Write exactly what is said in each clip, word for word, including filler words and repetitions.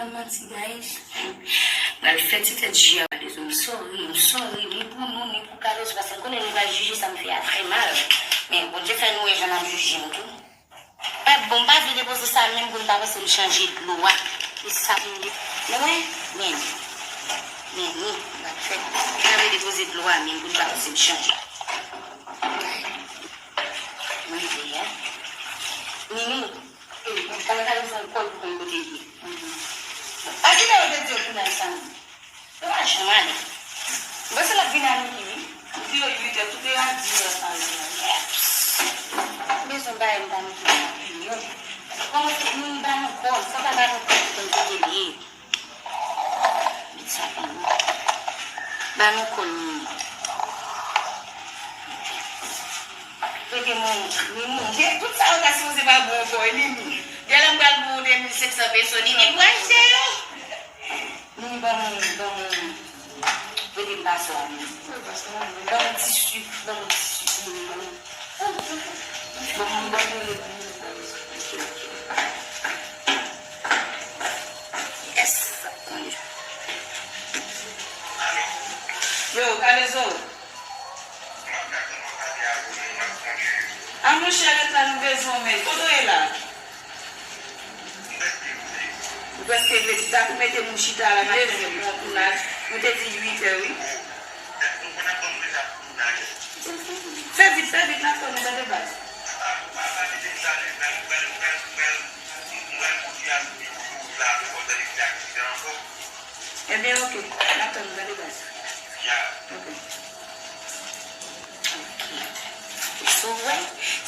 Manti, guys. M pral fè ti tèt ji a. Kalezo, m sorry, m sorry, ni pou nou, ni pou Kalezo, paske m konnen nou pral jije sa m fè a trè mal. Men Bondye fè nou wè jan n ap jije m tou. Mwen, bon, m pa vle depoze sa menm pou n pa panse m chanje dlo a. E sa pou m de-, men mwen, men, men, men, m pa fè, m pa vle depoze dlo a menm pou n pa panse m chanje. Mwen vle a. Nini, e, m pa ta bezwen kò l pou konn kote l ye. A kilè yo te di yo pou n al sa menm? Yo pa janm ale. Bon, se l ap vin a midi, wi. Midi yo uit è, tout e a dis è sa yo. Yeps. Bezwen bay m pa midi nan pil yo. Kòman se moun ba nou kò, sa pa ba nou kò pou konn kote l ye. Met sa pou nou. Ba nou kò nou. Kote moun, moun, moun. Gen tout sa yo ta sipoze pa bon ankò, e li, li. Gen lè m pral bon de mil senk san peso, li, li pou achte yo. Ni ban mwen, ban mwen. Vede m pase a mwen. Ban mwen ti sik, ban mwen ti sik, ban mwen. Ban mwen, ban mwen. Yes. Yo, Kalezo. A monchè, ret la, nou bezwen w, men. Kote w ye la? Ou prèske rive. Dat ou mete m chita la, m leve pou yon tounaj. Nou te di uit è, wi. Fè vit, fè vit, n ap tann ou, tande baz. Ebyen, oke, n ap tann ou, tande baz. Oke. So, wè,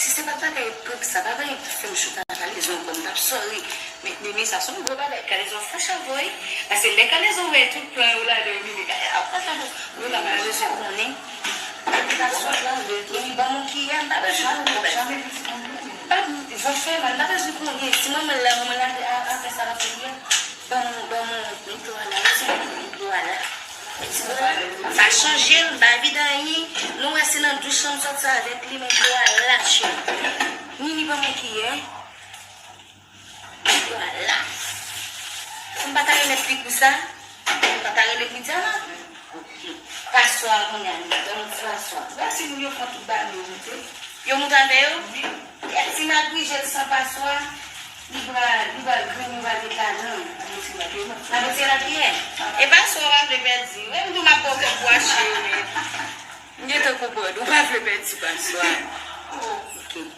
si se pa t bagay prank sa, pa bagay ki fè m chita Kalezo ankò, m t ap sorry. Men, men, men sa se yon gwo bagay, Kalezo fou chavo, wi. Paske lè Kalezo wè tout plan yo ladan, yo vini, Kalezo ap fou chavo. Yo pa bezwen konnen. Epi pa sot la, epi ban m yon kiyè, m pa bezwen konnen. Pa, zòt fè mal, m pa bezwen konnen. Si manman l la, manman l la, a, a fè sa l ap fè yè. Ban m, ban m, mikwo a la, wi, se mikwo a la. Sa chanje l, m pa vide anyen. Nou wè se nan dous chan m sòti avèk li, men dlo a la, cheri. Nini ban mwen kiyè. Dlo a la. M pa ta remèt li kou sa. M pa ta rele Widiana. Paswa a kounye a, li ban mwen ti paswa. Gade si moun yo pran tout bagay yo moute. Yo moute avè yo? Wi. Kèt ti magrijèl san paswa, li pral, li pral grenn, li pral gen kanan. N ap retire lapiyè. E paswa w pa vle pèdi. Menm tou m ap ba w kòb pou achte yo, men. M gentan konprann, ou pa vle pèdi paswa. Oke.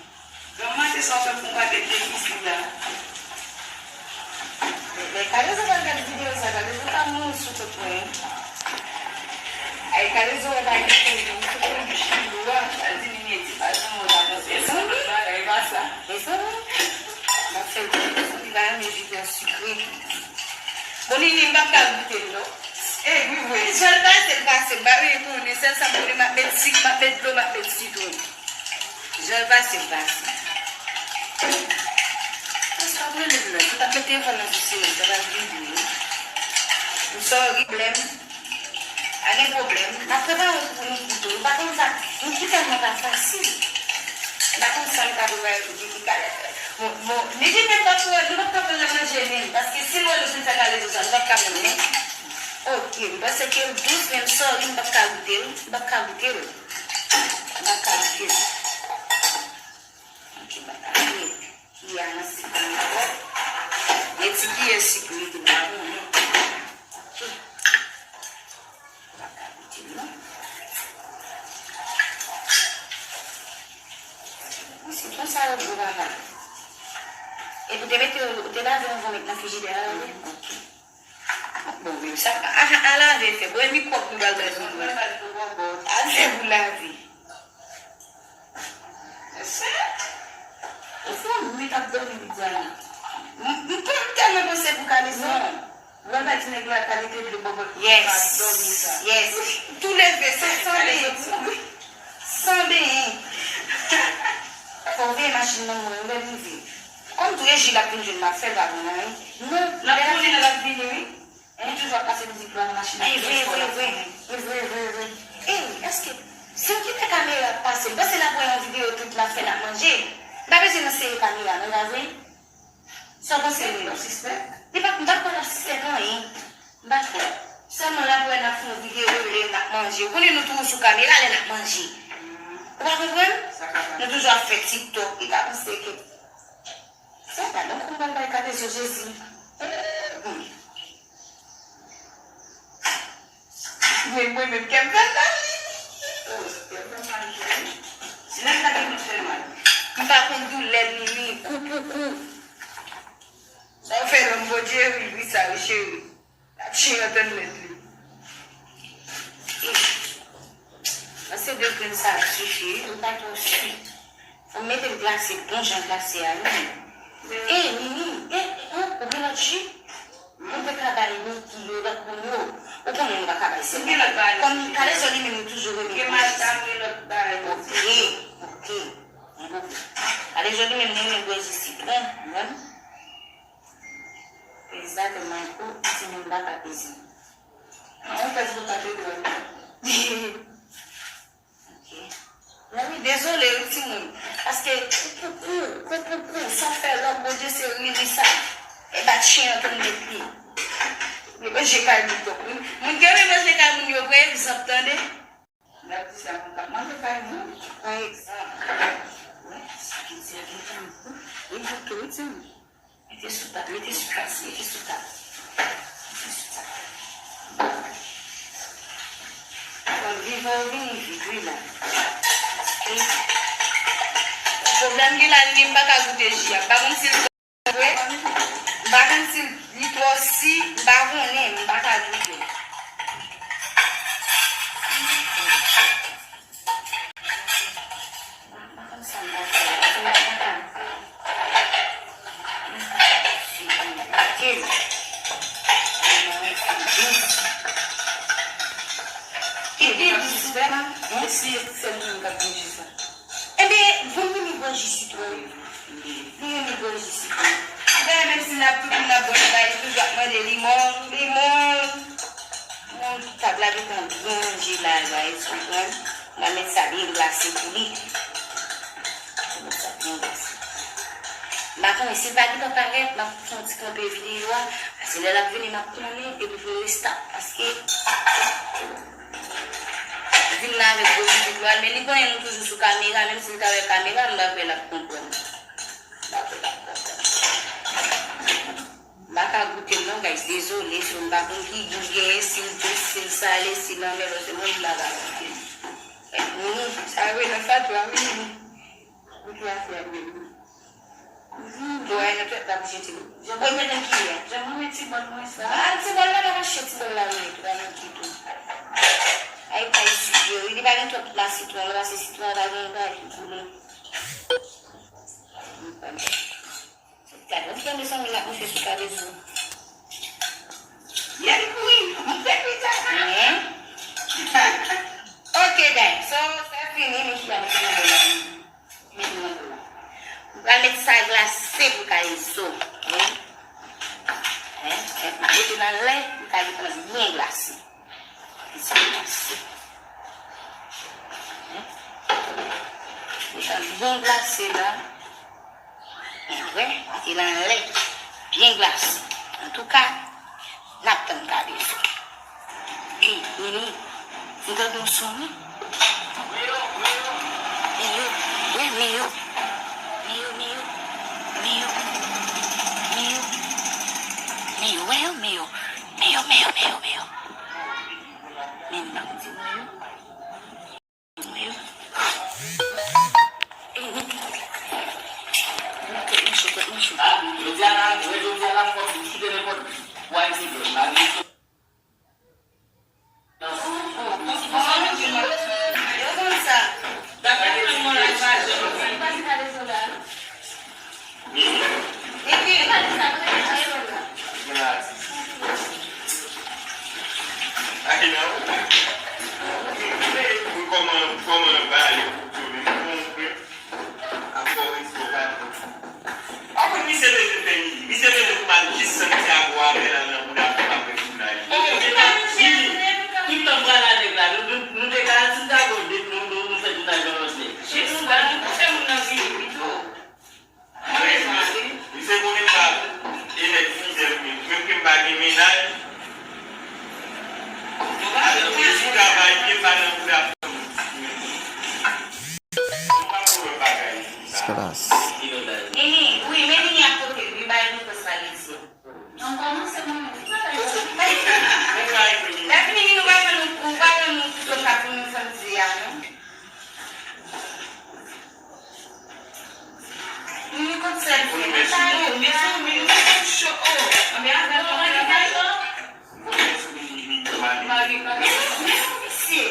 Granma, se sa w fè pou yon pakèt de isi la. Men Kalezo pral gade videyo sa, Kalezo ka mouri sou kont mwen. Ay, Kalezo wè pa gen koze, m sou konnen bouch li dlo a, sa di li mete pa janm wè pa panse sa, bagay pa sa. Mezanmi, m ap fè l konnen li pa renmen ji vè sikre. Bon, Nini, m p ap ka goute l non. E, wi, vre. Jan l pase, l pase, m pa vle konnen, sèl sa m konnen, m ap met sik, m ap met dlo, m ap met sitwon. Jan l pase, l pase. Pastè ap rele m nan. M t ap met telefòn nan sou silans, sa pral vibre wi. M sorry, pwoblèm. Pa gen pwoblèm. M ap prepare yon kou pou Nikito. Ou pa konn sa, Nikito tèlman pa fasil. M pa konn sa m ka prepare pou li, li ka. Bon, bon, li di menm pa pou nou p ap ka pran nan manje menm. Paske si m wè nou fin fè kalezo sa, nou p ap ka pran non. Oke, m panse ke l dous, men m sorry, m p ap ka goute l. M p ap ka goute l. M p ap ka goute l. Ok, m pa ta vle. Kiyè a nan sik la ankò. Gen ti kiyè sik wi, tou m pa konnen. Ok. M pa ka goute l non. Wi, se konsa yo dwe papa. Epi w te mete, ou te lave anvan w met nan frijidè a, wi? Ok. Bon, men sa pa a, a lave fè. Bon, e mikwòb nou pral bay sou dlo. A fè pou lave. Mesye, ou fè yon nwit ap dòmi, Widiana. M, m, m tèlman panse pou Kalezo. Non. Lè w pa di nèg la kalite dlo bòbòt pa dòmi sa. Yes. Tou leve, san, san benyen. San benyen. Fò w veye machin nan mwen, lè l rive. Kòm tou e ji l ap vin jwenn m ap fè l pa pran anyen. Non, l ap konnen lè l ap vini, wi. Li toujou ap pase mizik la nan machin nan. Ay, vre, vre, vre. E vre, vre, vre. Ey, èske si w kite kamera ap pase, m panse l ap wè yon videyo tout l ap fè l ap manje. M pa bezwen nan sere kamera, non, pa vre? Sa w panse, Mimi? Sispèk? Li pa, m pa kwè l ap sispèk anyen. M pa kwè. Sèlman l ap wè n ap fè yon videyo, lè n ap manje. Ou konnen nou toujou sou kamera lè n ap manje. Ou pa konprann? Sa ka fè. Nou toujou ap fè TikTok. Li ka panse ke. Sa pa, donk, m pral bay kat de zye Jezi. Eh, hmm. Men mwen menm kè m fè mal, Mimi. Oh, kè m fè mal, cheri. Si nèg la gen tout fè mal. M pa konn doulè, Mimi. Kou pou kou. Sa w fè lòm Bondye, wi, wi, sa, wi, cheri. L ap chen antann mèt li. Ish. Nan se de grenn sa ap sifi, wi, m pa twò si. Fò m mete l glase, bon jan glase a, wi. E, Mimi, e, an, ou gen lòt ji? Mwen te ka bay Niki yo, lòt moun yo. Ou konnen nou pa ka bay sèl. Gen lòt bagay. Kòm Kalezò li menm li toujou renmen bwè ji. Gen matam, gen lòt bagay. Ok, ok. Bon. Kalezò li menm li renmen bwè ji sitwon, ou konprann? Peze atè Mayko, timoun pa ka peze. An, ou pèse pou ka te dwèt. Ok. Mami, dezole wi timoun. Paske kou pou kou, kou pou kou, sa w fè lòm, Bondye se ri li sa. E bat chen an tonbe pye. Li manje kay moun tonbe. Moun ki renmen manje kay moun yo, pran egzanp, tande. N ap di sa, moun k ap manje kay moun, pran egzanp. Wè, sa ki di a gen tan. Li bouke wi timoun. Mete sou tab, mete sou tab, mete sou tab. Mete sou tab. Bon, vivan vini vit wi la. Pwoblèm gen la, li di m pa ka goute ji a. M pa konn si l bon vre. M pa konn si li twò si, m pa konnen, m pa ka goute. Epi, si se li menm k ap bouji sa. Ebyen, bon, li renmen bwè ji sitwon. Li renmen bwè ji sitwon. Dayè, menm si n ap tout moun ap bwè bagay, li toujou ap mande limon, limon. Bon, tab la gentan byen ranje la, guys, ou konprann? M a met sa byen glase pou li. M a met sa byen glase. M pa konnen si l pa gentan parèt, m ap fè yon ti kanpe videyo a. Paske lè l ap vini, m ap konnen, epi pou l restart, paske vin la avèk gwo vizit li al, men li konnen nou toujou sou kamera, menm si l ta wè kamera, m pa kwè l ap konprann. M pa kwè l ap konprann. M pa ka goute l non, guys, dezole, so m pa konn ki gou l genyen, si l dous, si l sale, si l anmè, paske mwen, m pa ka goute l. Nini, sa vre nan fatra, wi, Nini. Goute afè a, Nini. Nini, bò a nan tèt la, m jete l. Jan mwen mete kiyè. Jan mwen mete ti bòl mwen sa. A, ti bòl la, pa mache, ti bòl la, wi, tou, pa nan ki tou. Ay, kay sik yo, wi, li pa gen twòp la sitwon, la, se sitwon, pa gen, pa gen koulè. Gad, gad mezanmi, l ap moute sou Kalezò. Yè li kouri, li te pita. Men. Ok, guys. So, sa fini, men ki la mete nan bòl la. Mete nan bòl la. M pral met sa glase pou Kalezò. Wi. Hein? Hein? M ap mete nan lè, pou Kalezò byen glase. Ti glase. Li tan byen glase la. Mwen vre, mete l anlè. Byen glase. Antouka, n ap tann Kalezò. Ey, Nini, m tande yon son, wi. Meyo, wè, Meyo. Meyo, Meyo. Meyo, Meyo. Meyo. Meyo, wè yo, Meyo. Meyo, Meyo, Meyo, Meyo. Men m pa konn si mwen yo. Mwen yo. Ey, Niki. Tèt mwen cho, tèt mwen cho. A, jodi a la, jodi a la, fòk ou kite nenpòt. Wè, se bon, la, Yo konn sa. Kòman, kòman yo ba yo pou yo menm konprann. Akò resto pa. Akoz misye bezwen fè midi? Misye bezwen pou m al jis Santiago avè l al nan bouda pou m ap Klas. Nini, wi, men Nini ap pote l, wi, bay nou pòs la, Lezi. Lè fini, Nini, ou pa jwenn nou, ou pa jwenn nou tout lòt la pou nou fè m di a, non? Nini kot sèl fè. Mezanmi, nou cho, oh. Anben, avè l, Mari, Mari, Mari. Men, men, misye.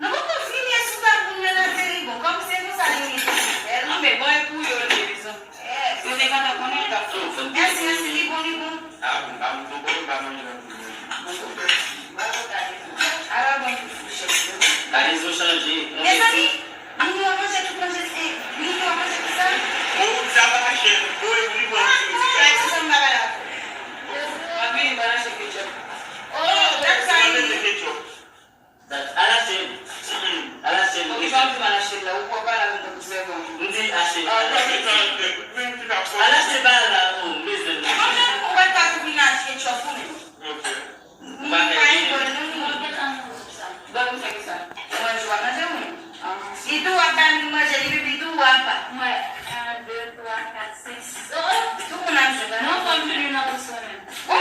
Nou poko fini sou sa pou nou leve li bon. Kòm se konsa li mete fè l. Anben, bon, e pou yo l ye, mezanmi. Yes. Yo te gentan konnen l t ap fè. Mèsi, mèsi, li bon, li bon. Ah, bon, pa m poko, m pa manje nan pou manje. Bon, ok. Bravo, Kalezo. Ala bon pou fouchèt yo. Kalezo chanje. Mezanmi, Nini w ap manje tout manje, eh, Nini w ap manje tout sa? Ou di a pa mache, ou e li bon. Mèsi, sa m pa pale avè w. M ap vini, m pral achte ketchup. Oh, that's why. Mwen mete ketchup. Al achte l. Al achte l. Okipe m, di m al achte l la. Ou pral pale avè m tankou sèvant. M di achte l. Ah, al achte l. Al achte bagay la, oh, m bezwen l. Mwen menm, ou wè pa tou vin achte ketchup pou mwen. Ok. M pa gen bòl, non, non. Bòl, m fè ki sa? Mwen, jwa manje, mwen. Li tou w ap ba m manje, li pipi tou w ap ba. Mwen, un, deux, trois, quatre, cinq, six. Oh, oh. Tout moun ap jwe, ba. Non, fò m vini nan bous mwen menm. Oh!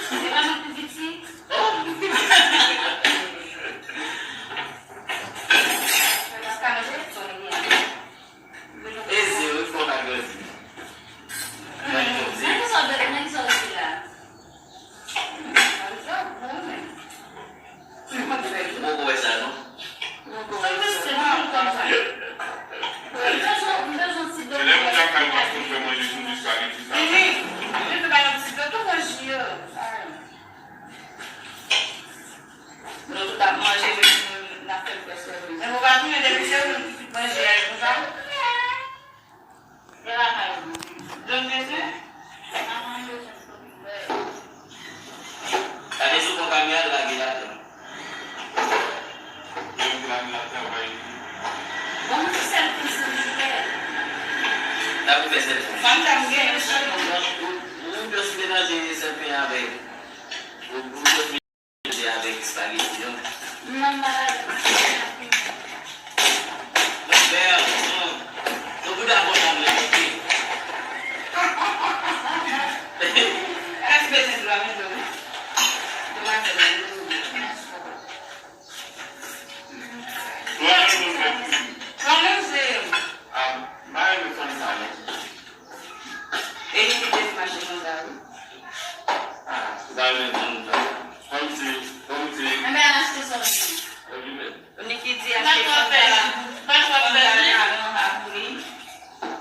Se pa mwen pi piti. Oh! Mwen pa ka manje, sou li a. Eze, wi, fò w ka grandi. Mwen, mwen, mwen, mwen, mwen, mwen, mwen, mwen, Ou poko wè sa, non? Ou poko wè sa. Se lè moun lakay mwen ap fè manje sou dispari ti sa. Nini, li te ba yon ti dodo manje yo. Nou tout ap manje, men n ap fè l fè sèvis. Men ou pa tounen depi se ou menm ki manje a, e konsa? E lakay ou. John bezwen? Gade sou pran kamera l lage l atè. Bon, m di sèl pou sèl pou fè. N ap fè sèl pou. Fanm sa m gen yon sèl pou. Ou, ou just melanje sèl pen avèk. Ou, ou just melanje avèk espageti, non? Non, m pa ta. Monchè, non. Nou bouda kontan mwen, ok. Èske se dwa men dlo? Demwazèl la, nou. Mwen menm se. Ah, m pa renmen fann sa, non. E li ki te mache konsa, wi. Ah, m pa renmen fann sa. Fann se, fann se. Enben, al achte sa w vle. Niki di achte fann sa. Fann sa, fann sa, fann sa, wi.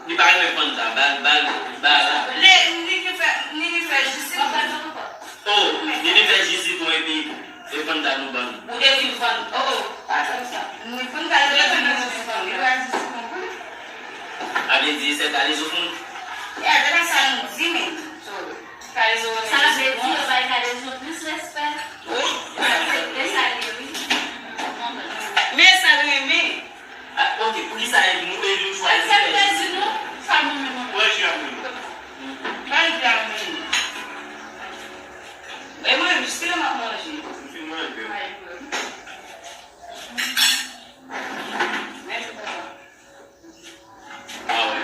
Li pa renmen fann sa, ba l, ba l, ba l. Li, li ki fè, li, li fè jis sitwon. Oh, li, li fè jis sitwon epi, e fann sa nou vann. Ou te di vann. Oh, oh, pa fè sa. Li fann sa, li te vann, li te vann, li pa jis sitwon pou li. A vle di, se Kalezo fann. E, se pa sa nou di, men. So, Kalezo renmen sitwon. Sa vle di, yo bay Kalezo plis respè. Wi. E sa li ye, wi. Men sa l renmen. Ah, ok, poukisa e nou, e nou chwazi fè? Sa m te di nou, sa nou menm nou. Pran ji a pou nou. Pran ji a pou nou. E mwen, jiske lè m ap manje. M fin manje. Mèsi, papa. Ah, wi.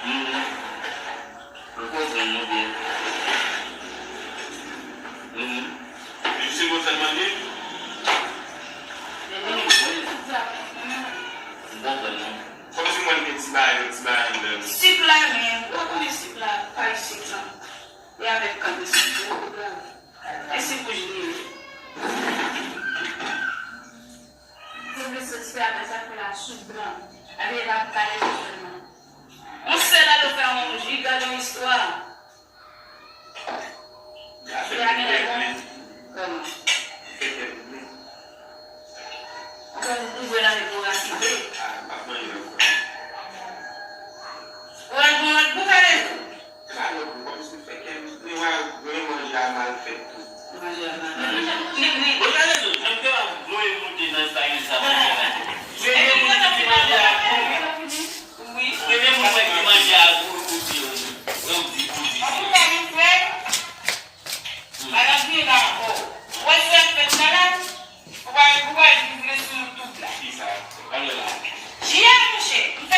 Mhm. Mwen konprann nou byen. Mhm. Li se konsa l mande? M konprann nou. Kòmsi mwen gen ti bagay, yon ti bagay anndan m. Sik la, men, ou pa konnen sik la, pa sik la. E avèk kanpe sik la. E sik wouj li ye. Pwofesè ti fè apèl sa fè la soup blan. Epi e pa pou Kalezo sèlman. On sèl alo fè yon ji, gade yon istwa. Kòman? Ou konn ouvri la men pou rasible. Ou al pran lòt bou, Kalezo. Se pa lòt bou, kòmsi fè kè m, men mwen, men manje a mal fèt tou. Manje a mal fèt. Bon, gade tou, jan m te ap voye monte nan Instagram sa, manje a mal fèt. Premye moun ki manje a gou, wi. Premye moun mwen ki manje a gou, ou di, ou di, ou di. An tou ka, li fre. Bagay byen la ankò. Ou wè sa k fèt la la? Ou pa, ou pa di vle sou nou tout la. Kisa? Gade la. Ji a, monchè. M fè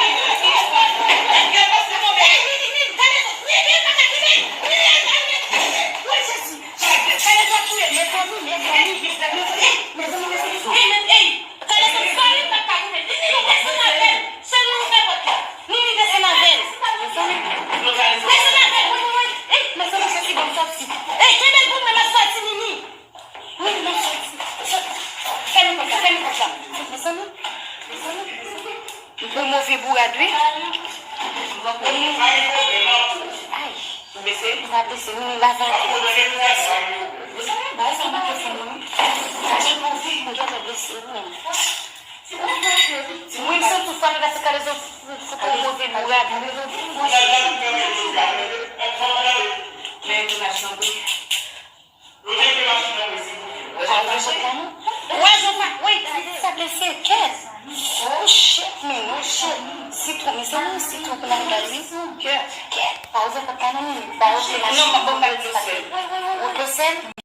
Mezanmi, soti, bon, soti. Ey, kenbe l pou mwen, m ap soti, Nini. Wi, m ap soti. Soti. Fèmen pòt la, fèmen pòt la. Mezanmi, mezanmi, mezanmi. Yon move bourad, wi. Ay. M pa blese, Nini, lave anpil. Mezanmi, bagay sa pa fè non. Mwen gentan blese, wi. Wi, m santi w fè m pase kalezo, foto move bourad. Men entonasyon wi. Ou wè, Jean-Marc, wi, sa blese, kèt. Oh shit, man, oh shit. Sitwon, mezanmi, sitwon pou nan bay wi. Kèt, kèt. Pa ouvè pòt la non, Nini. Ba yo fè machin. Non, m ap ba w kado sèl. Ou pran sèl?